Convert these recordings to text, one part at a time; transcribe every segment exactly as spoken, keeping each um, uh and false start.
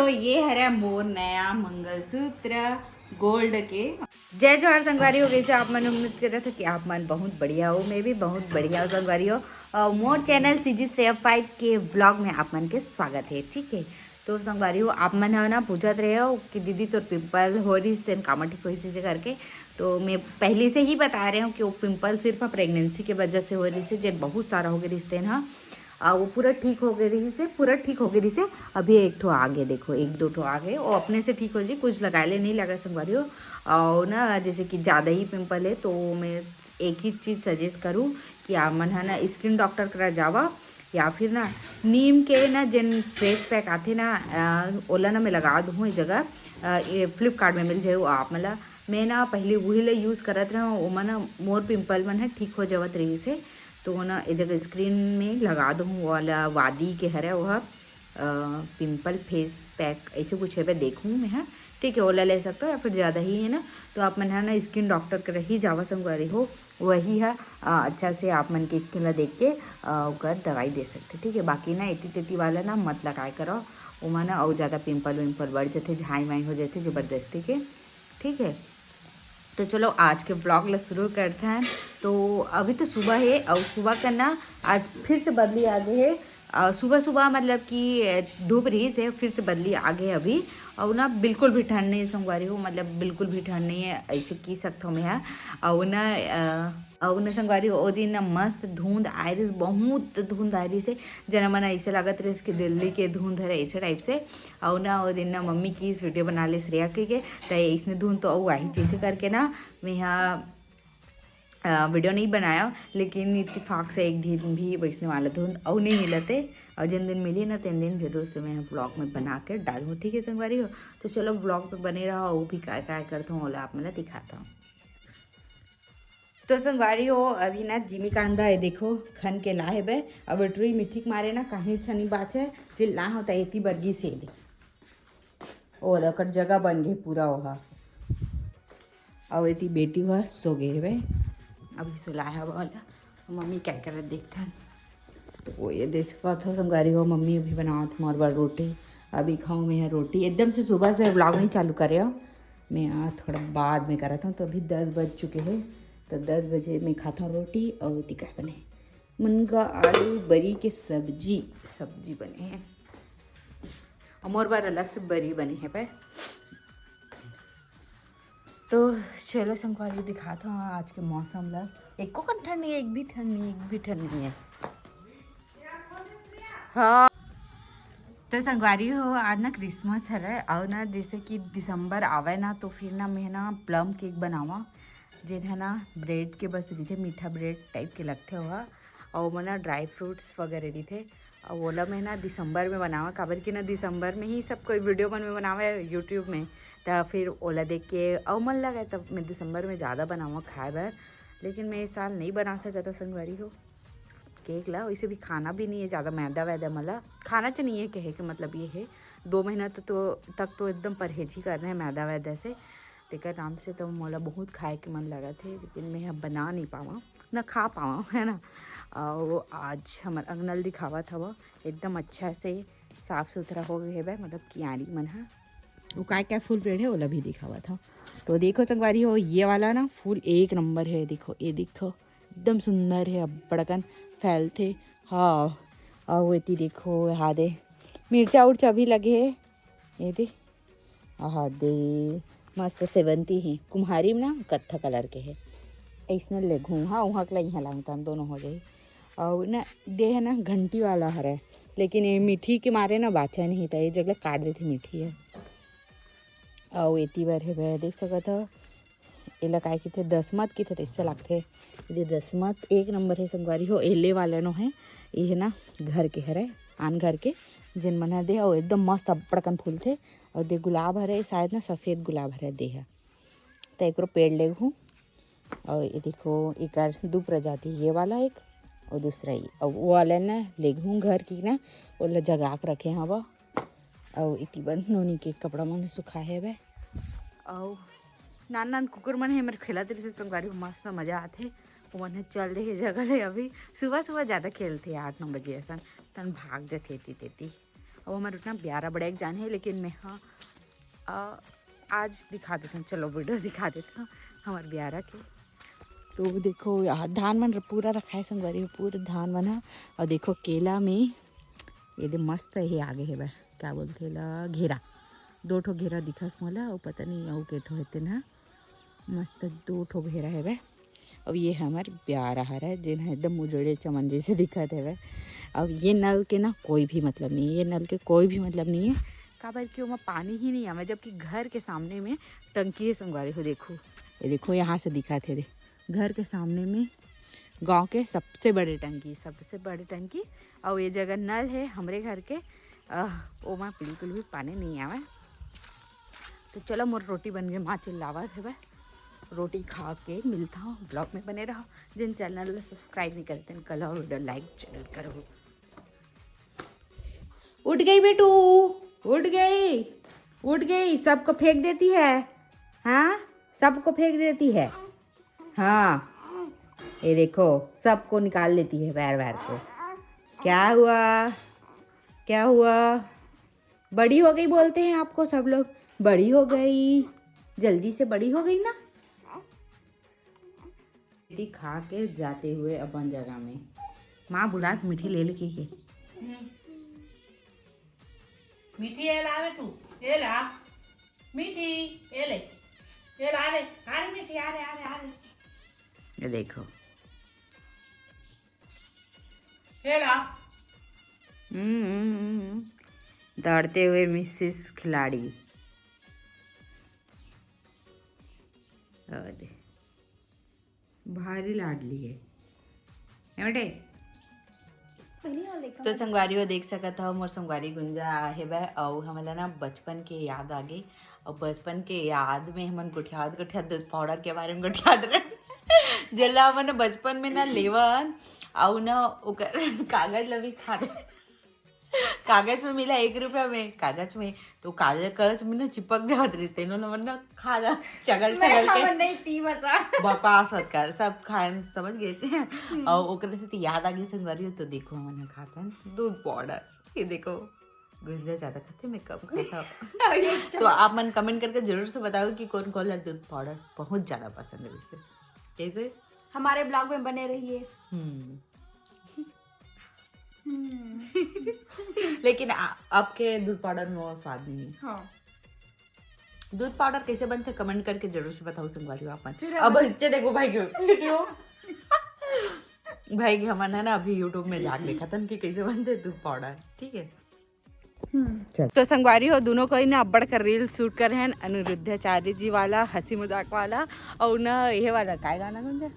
तो ये हरे मोर नया मंगलसूत्र गोल्ड के। जय जोहार संगवारी हो, कैसे आप मन? उम्मीद करत हो कि आप मन बहुत बढ़िया हो, मैं भी बहुत बढ़िया हूँ संगवारी हो। और मोर चैनल सीजी श्रेया फाइव के ब्लॉग में आप मन के स्वागत है। ठीक है, तो संगवारी हो, आप मन ह ना पूछत रहे हो कि दीदी तोर पिंपल हो रहिस तेन कामा ठीक होइस हे करके, तो मैं पहले से ही बता रहे हूँ कि वो पिंपल सिर्फ प्रेगनेंसी के वजह से हो रहिस हे, जे बहुत सारा हो गए रहिस तेन ह। आ, वो पूरा ठीक हो गए रहिस हे, पूरा ठीक हो गए रहिस हे। अभी एक ठो आगे देखो, एक दो ठो आगे, वो अपने से ठीक हो जाए, कुछ लगाए ले नहीं लगा संगवारी हो। और ना जैसे कि ज़्यादा ही पिंपल है तो मैं एक ही चीज़ सजेस्ट करूँ कि आप मन है ना स्किन डॉक्टर करा जावा, या फिर ना नीम के ना जेन फेस पैक आथे ना, अ, ओला ना मैं लगा दूँ ये जगह, अ, ये फ्लिपकार्ट में मिल जाए वो आप मला। मैं ना पहले वही ला यूज़ करत रहूँ, ओमा ना मोर पिंपल मन है ठीक हो जावत रहिस हे, तो ना ये जगह स्क्रीन में लगा दूँ वाला वादी के हरे वो ह, अ, पिंपल फेस पैक ऐसे कुछ है पे देखूँ मैं, हाँ ठीक है, ओला ले सकते हो या फिर ज़्यादा ही है ना, तो आप मन है ना स्किन डॉक्टर कर ही जावा संगवारी हो, वही है अ, अच्छा से आप मन के स्किन ला देख के अ, ओकर दवाई दे सकते, ठीक है। बाकी ना एती तेती वाला ना मत लगाए करो, ओमा ना अउ ज़्यादा पिंपल विंपल बढ़ जाते, झाई माई हो जाते ज़बरदस्ती के, ठीक है। तो चलो आज के ब्लॉग ला शुरू करते हैं। तो अभी तो सुबह है और सुबह का ना आज फिर से बदली आ गई है। अ, सुबह सुबह मतलब कि अ, धूप रहिस हे, फिर से बदली आ गए अभी। और ना बिल्कुल भी ठंड नहीं संगवारी हो, मतलब बिल्कुल भी ठंड नहीं है, ऐसे की सकता हूँ मैं यहाँ। और ना अ, और ना संगवारी हो, ओ दिन ना मस्त धुंध आए रहिस, बहुत धुंध आए रहिस हे, जना मन ऐसे लागत रहिस कि दिल्ली के धुंध हरे ऐसे टाइप से। और ना ओ दिन ना मम्मी की इस वीडियो बना ले श्रेया के, के तो इसने धुंध तो अउ आही जैसे करके ना मैं यहाँ अ, वीडियो नहीं बनाया, लेकिन इत्तेफाक से एक दिन भी वैसने वाला धुंध अउ नहीं मिलत हे। और जिन दिन मिली ना, तेन दिन जरूर से मैं ब्लॉग में बना के डालूँ, ठीक है संगवारी हो। तो चलो ब्लॉग पे बने रहो, वो भी काय काय करता हूँ ओला आप मन ला दिखाता हूँ। तो संगवारी हो, अभी ना जिमी कांदा है देखो खन के ला हेबे। अब टुरी मिट्ठी के मारे ना कहीं छनी बाचे, चिल्ला होता एती बरगी से दे। ओ ओकर जगह बन गई पूरा ओहा। अउ एती बेटी ह सो गे हवे, अभी सुलाए हवा ओला। मम्मी क्या करत देखथन। तो वो ये देख सकत हो संगवारी हो, मम्मी अभी बनावत मोर बर रोटी। अभी खाऊँ मैं ह रोटी, एकदम से सुबह से व्लॉग नहीं चालू करे हो, मैं आज थोड़ा बाद में करत हूँ। तो अभी दस बज चुके हैं, तो दस बजे मैं खाता हूँ रोटी। और एती का बने, मुनगा आलू बरी के सब्जी, सब्जी बने हैं। और मोर बर अलग से बरी बने हैं पे। तो चलो संगवारी दिखात हूँ आज के मौसम ला। एको कन ठंड नहीं है, एक भी ठंड नहीं, एक भी ठंड नहीं है। हाँ। तो संगवारी हो, आज ना क्रिसमस हरे और ना जैसे कि दिसंबर आवे ना, तो फिर ना मैं ना प्लम केक बनावा, जेन है ना ब्रेड के बस रहिथे, मीठा ब्रेड टाइप के लगथे ओहा। और ओमा ना ड्राई फ्रूट्स वगैरह रहिथे। और ओला मैं ना दिसंबर में बनावा, काबर कि ना दिसंबर में ही सब कोई वीडियो मन में बनावे यूट्यूब में, त फिर ओला देख के अउ मन लगे, तब मैं दिसंबर में ज़्यादा बनावा खाए बर। लेकिन मैं इस साल नहीं बना सकत हूँ संगवारी हो केक ला, वैसे भी खाना भी नहीं है ज़्यादा मैदा वैदा मला, खाना च नहीं है कहे के मतलब ये है। दो महीना तो, तो तक तो एकदम परहेज ही करना है मैदा वैदा से, तेकर नाम से तो मोला बहुत खाए के मन लगत है, लेकिन मैं ह बना नहीं पावा, ना खा पावा, है ना। और आज हमर अंगना ल दिखावत हवा, एकदम अच्छा से साफ सुथरा हो गए हवे, मतलब कियारी मन ह। वो काय काय फूल पेड़ है ओला भी दिखावत हव। तो देखो संगवारी हो, ये वाला ना फूल एक नंबर है, देखो ये देखो एकदम सुंदर है, अब्बड़कन फैलथे। हाँ, और एती देखो, यहाँ दे मिर्चा उर्चा भी लगे है, ये दे, आहा दे, मस्त सेवंती है, कुम्हारी में ना कत्था कलर के है, ऐसने लेघूँ। हाँ, वहाँ के ला यहाँ लाऊँ तहन दोनों हो जाही। और ना दे है ना घंटी वाला हरे, लेकिन ये मीठी के मारे ना बाचा नहीं, त ये जगह काट देथे, मीठी है। और एती बर है भैया, देख सकत हो, एला काय किथे, दसमत किथे, तइसे लागथे। ये दसमत एक नंबर है संगवारी हो, एले वाला नो है। ये है ना घर के हरे, आन घर के, जिन मन ह दे, और एकदम मस्त अब्बड़कन फूलथे। और दे गुलाब हरे, शायद ना सफेद गुलाब हरे दे है। त एकरो पेड़ लेगहूँ। और ये देखो, एकर दू प्रजाति, ये वाला एक और दूसरा ये। और वो वाला ना लेगहूँ घर की ना, ओला जगा के रखे हवा। और इति बर नोनी के कपड़ा मन सुखा हेवे। और नान नान कुकुर मन हे, हमर खेलत रहिथे संगवारी, मस्त मजा आथे। ओमन ह चल दे हे जगह ले, अभी सुबह सुबह ज़्यादा खेलथे, आठ नौ बजे असन, तन भाग जथे एती तेती। अउ हमर उतना प्यारा बड़े एक जान हे, लेकिन मैं, हाँ, आ, आज दिखा देथन, चलो वीडियो दिखा देथन हमर बियारा के। तो देखो यार, धान मन पूरा रखाए संगवारी हो, पूरा धान मन ह। अउ देखो केला में ये दे मस्त हे आगे हे बे, क्या बोलथे ला, घेरा, दो ठो घेरा दिखत मोला, अउ पता नहीं अउ के ठो हे तेन ह। मस्त दो ठो घेरा हेवय। अब ये हमर प्यारा हरय, जेन ह एकदम उजड़े चमन जैसे दिखत हेवय। अब ये नल के ना कोई भी मतलब नहीं है, ये नल के कोई भी मतलब नहीं है, काबर कि ओमा पानी ही नहीं आवे, जबकि घर के सामने में टंकी है संगवारी हो। देखो, ये देखो, यहाँ से दिखत हे, दे, घर के सामने में गांव के सबसे बड़े टंकी, सबसे बड़े टंकी। और ये जगह नल है हमरे घर के, अ, ओमा बिल्कुल भी पानी नहीं आवे। तो चलो, मोर रोटी बन गए, माँ चिल्लावत हेवय। रोटी खा के मिलता हूँ, ब्लॉग में बने रहो। जिन चैनल ला सब्सक्राइब नहीं करते, कल और वीडियो लाइक जरूर करो। उठ गई बेटू, उठ गई, उठ गई, सबको फेंक देती है। हाँ, सबको फेंक देती है। हाँ, ये देखो, सबको निकाल लेती है बार बार को। क्या हुआ, क्या हुआ? बड़ी हो गई बोलते हैं आपको सब लोग, बड़ी हो गई, जल्दी से बड़ी हो गई ना। दीदी खा के जाते हुए अपन जगह में, माँ बुलात मीठी ले लेके के। मीठी ये ला बेटू, ये ला मीठी, ये ले, ये ला रे, आ रे मीठी, आ रे, आ रे, आ रे। ये देखो, ये ला। हम्म, हम्म, हम्म। दौड़ते हुए मिसेस खिलाड़ी। और भारी लाडली है, है बेटे? पहली बार देखा तो मैं। संगवारी हो देख सकत हव, मोर संगवारी गुंजा हेवय, अउ हमला ना बचपन के याद आ गे। अउ बचपन के याद में हमन गोठियात गोठियात दूध पाउडर के बारे में गोठियात रहे। जेला हमन बचपन में ना लेवन, अउ ना ओकर कागज ला भी खाते। कागज में मिला एक रुपया में, कागज में, तो कागज, कागज में ना चिपक जावत रहिस, तेनो ल हमन ना खा जा, चगल मैं चगल के। हमन नहीं ती बसा। बकवास मत कर, सब खाए, समझ गए थे। अउ ओकरे से तो याद आ गई संगवारी हो, तो देखो हमन ह खातन दूध पाउडर, ये देखो गुंजा ज्यादा खाते, मैं कम खाता हूँ। तो आप मन कमेंट करके जरूर से बताओ कि कौन कौन ला दूध पाउडर बहुत ज्यादा पसंद है वैसे। कैसे? हमारे ब्लॉग में बने रहिए। हम्म। लेकिन आ, आपके दूध पाउडर में वो स्वाद नहीं है। हाँ। दूध पाउडर कैसे बनते, कमेंट करके जरूर से बताओ संगवारी हो आप मन। फिर अब हमन इतने देखो भाई के वीडियो। भाई के हमन है ना अभी यूट्यूब में जाके देखा था कि कैसे बनते दूध पाउडर, ठीक है। चल। तो संगवारी हो, दोनों कोई ना अब्बड़ कर रील शूट करे हैं, अनिरुद्धाचार्य जी वाला, हंसी मजाक वाला, और ना ये वाला काय गाना कौन सा?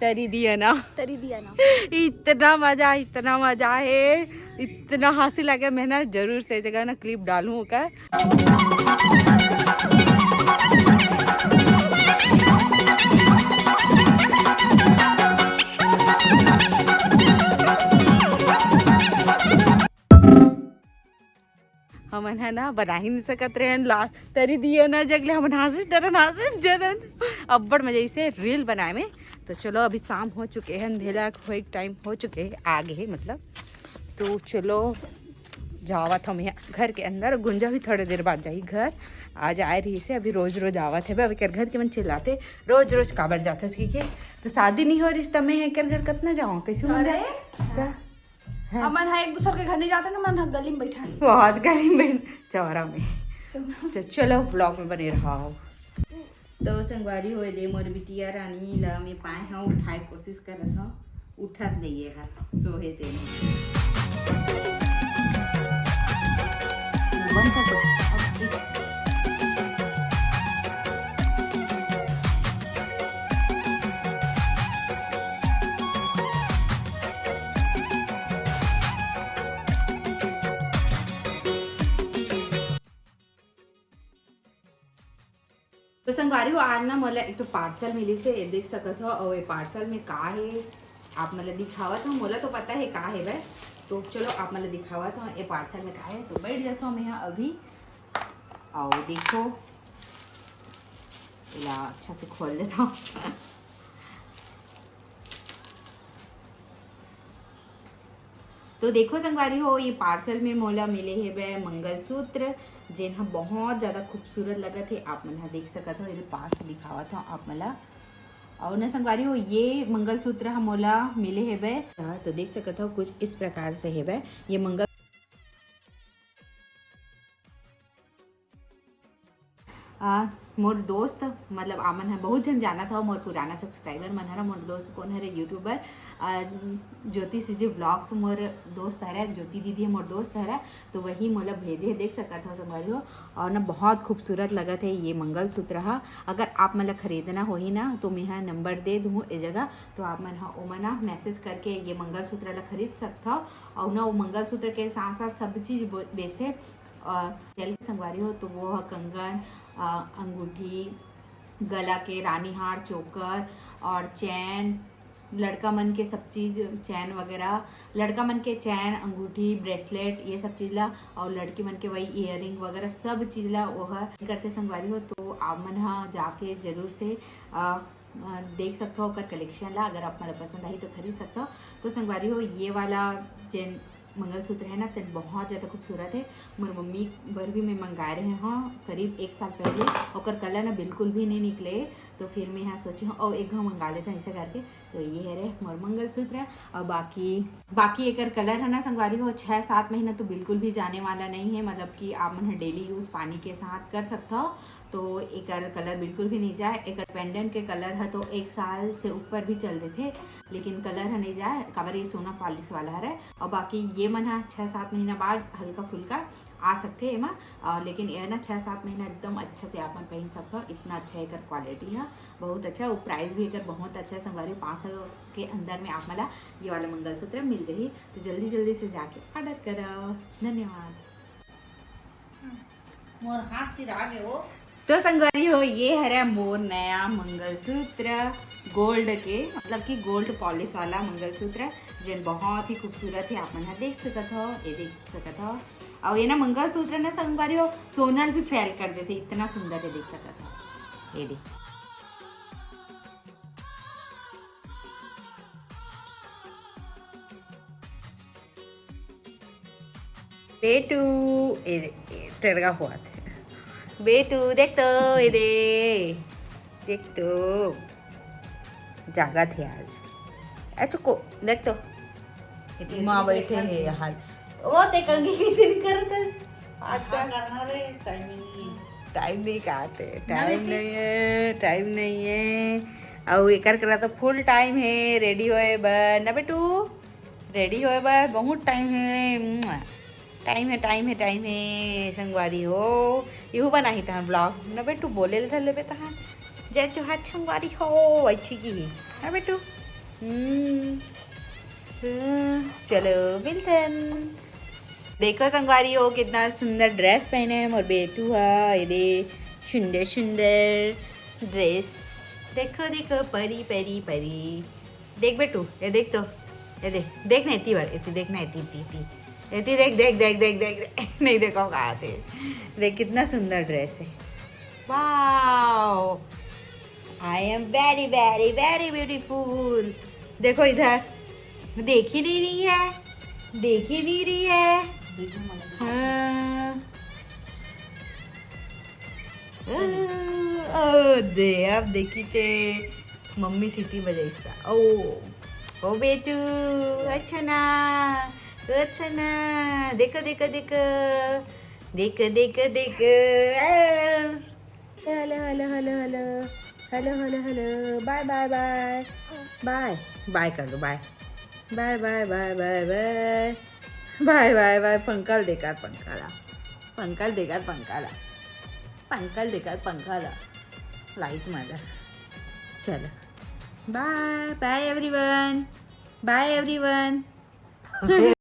तरी दिया ना। तरी दिया ना। इतना मजा, इतना मजा है, इतना हंसी लगे। मैं ना जरूर से जगह ना क्लिप डालूं ओकर। हमन ह ना बना ही नहीं सकत रहेन ला तरी दिए ना जगले, हमन हंसिस डरन, हंसिस डरन। अब्बड़ मजा इसे रील बनाए में। तो चलो, अभी शाम हो चुके हैं, अंधेला होए टाइम हो चुके हैं, आगे है मतलब। तो चलो, जावत हम यहाँ घर के अंदर, गुंजा भी थोड़े देर बाद जाही घर। आज आए रही से, अभी रोज रोज आवत है, अभी कर घर के मन चिल्लाते, "रोज रोज काबर जाथस?" की के तो शादी नहीं हो रही, तब मैं एकर घर कतना जाऊँ, कैसे गुंजा? अरे। का? हाँ। हमन ह एक दूसर के घर नहीं जाते ना, हमन ह गली में बैठा है। बहुत गली में, चौरा में। तो चलो, ब्लॉग में बने रहो। तो संगवारी हो, दे मोर बिटिया रानी ला मैं पाए हूँ, उठाए कोशिश करत हूँ, उठत नहीं है, सोहे दे। बंद कर दो। अब इस तो संगवारी हो, आज ना मोला एक ठो पार्सल मिलिस हे, ये देख सकत हो। और ये पार्सल में का हे, आप मन ला दिखावत हो। मोला तो पता हे का हे भाई, तो चलो आप मन ला दिखावत हो ये पार्सल में का हे। तो बैठ जाता हूँ मैं यहाँ अभी। और देखो, इला अच्छा से खोल लेता हूँ। तो देखो संगवारी हो, ये पार्सल में मोला मिले हेवय मंगलसूत्र, जेन ह बहुत ज्यादा खूबसूरत लगत हे। आप मन ह देख सकत हो, ये पास दिखावत हो आप मन ला। और न संगवारी हो, ये मंगलसूत्र ह मोला मिले हेवय। हाँ, तो देख सकत हो, कुछ इस प्रकार से हेवय ये मंगल आ, मोर दोस्त, मतलब, आमन ह बहुत झन जानत हव, मोर पुराना सब्सक्राइबर मन हरा, मोर दोस्त कोन हरे, यूट्यूबर, आ, ज्योति सीजी व्लॉग्स, मोर दोस्त हरे, ज्योति दीदी ह मोर दोस्त हरे, तो वही मोला भेजे हे, देख सकत हव संगवारी हो। और ना, बहुत खूबसूरत लगत हे ये मंगलसूत्र ह। अगर आप मन ला खरीदना होही ना, तो मेहा नंबर दे दूँ ए जगह, तो आप मन ह ओमा ना मैसेज करके ये मंगलसूत्र ला खरीद सकथव। और ना, वो मंगलसूत्र के साथ साथ सब चीज बो-, बेचथे। और चल के संगवारी हो, तो वो ह कंगन, अ, अंगूठी, गला के रानी हार, चोकर और चैन, लड़का मन के सब चीज, चैन वगैरह, लड़का मन के चैन, अंगूठी, ब्रेसलेट, ये सब चीज ला, और लड़की मन के वही ईयरिंग वगैरह सब चीज ला वो ह करथे संगवारी हो। तो आप मन ह जाके जरूर से, अ, अ, देख सकथव ओकर कलेक्शन ला। अगर आप मन ला पसंद आही तो खरीद सकथव। तो संगवारी हो, ये वाला जेन मंगलसूत्र है ना, तेन बहुत ज्यादा खूबसूरत है। मोर मम्मी बर भी मैं मंगाए रहे हूँ करीब एक साल पहले, ओकर कलर ना बिल्कुल भी नहीं निकले, तो फिर मैं यहाँ सोची हूँ, ओ, एक घा मंगा लेता ऐसा करके। तो ये है रे मोर मंगलसूत्र। और बाकी, बाकी एकर कलर है ना संगवारी हो, छः सात महीना तो बिल्कुल भी जाने वाला नहीं है, मतलब कि आप मन डेली यूज पानी के साथ कर सकता हो, तो एकर कलर बिल्कुल भी नहीं जाए। एकर पेंडेंट के कलर है तो एक साल से ऊपर भी चल देथे, लेकिन कलर ह नहीं जाए, काबर ये सोना पॉलिश वाला हरे। और बाकी ये मन ह छः सात महीना बाद हल्का फुल्का आ सकथे एमा, और लेकिन ये ना छः सात महीना एकदम अच्छा से आप मन पहन सकथो, इतना अच्छा एकर क्वालिटी है, बहुत अच्छा। वो प्राइस भी एकर बहुत अच्छा है संगवारी, पाँच सौ के अंदर में आप मन ला ये वाला मंगलसूत्र मिल जाही। तो जल्दी जल्दी से जाके ऑर्डर करो। धन्यवाद। मोर हाथ तिरा गे वो। तो संगवारी हो, ये हरे मोर नया मंगलसूत्र गोल्ड के, मतलब कि गोल्ड पॉलिश वाला मंगलसूत्र, जेन बहुत ही खूबसूरत है। आप मन ह देख सकत हो, ये देख सकत हो। और ये ना मंगलसूत्र ना संगवारी हो, सोनल भी फेल कर देथे, इतना सुंदर है, देख सकत हो। ये देख। बेटू, ए, ए, टरगा हुआ थे। बेटू, देख तो, ये दे। देख तो। जागा थे आज। ए, चुको, देख तो। माँ बैठे हैं यहाँ। वो ते कंघी किसी ने करत है। आज का करना रे, टाइम ही नहीं है। टाइम नहीं कहा थे, ना टाइम बेटी। नहीं है, टाइम नहीं है। और एकर करा तो फुल टाइम है, रेडी होए बर, ना बेटू? रेडी होए बर बहुत टाइम है। टाइम है, टाइम है, टाइम है, संगवारी हो। यहू बनाही तहां ब्लॉग, ना बेटू? बोले ले धर लेबे तहां। जय जोहार संगवारी हो, अच्छी की ही, ना बेटू? हम्म, हम्म, चलो मिलते हैं। देखो संगवारी हो, कितना सुंदर ड्रेस पहने हैं मोर बेटू हा। ये दे, सुंदर सुंदर ड्रेस। देखो, देखो, परी, परी, परी। देख बेटू, ये देख तो, ये देख, देख ना इतनी बार, इतनी देख ना, इतनी, इतनी, इतनी। इतनी देख, देख, देख, देख, देख, देख। नहीं देखो, कहाँ थे? देख, कितना सुंदर ड्रेस है। Wow, I am very, very, very beautiful। देखो इधर, देख ही नहीं रही है, देख ही नहीं रही है। हाँ। ओ, ओ, दे, अब देखी चे, मम्मी सीटी बजाइस ता। ओ, ओ बेटू, अच्छा ना, अच्छा ना, देखो, देखो, देखो, देखो, देखो, देखो, आ। Hello, hello, hello, hello, hello, hello, hello, bye, bye, bye, bye, bye कर दो, बाय, bye, bye, bye, bye, bye, bye, bye, बाय, पंखा ल देखा, पंखा ला, पंखा ल देखा, पंखा ला, पंखा ल देखा, पंखा ला, लाइट मारा, चलो, बाय, बाय एवरीवन, बाय एवरीवन।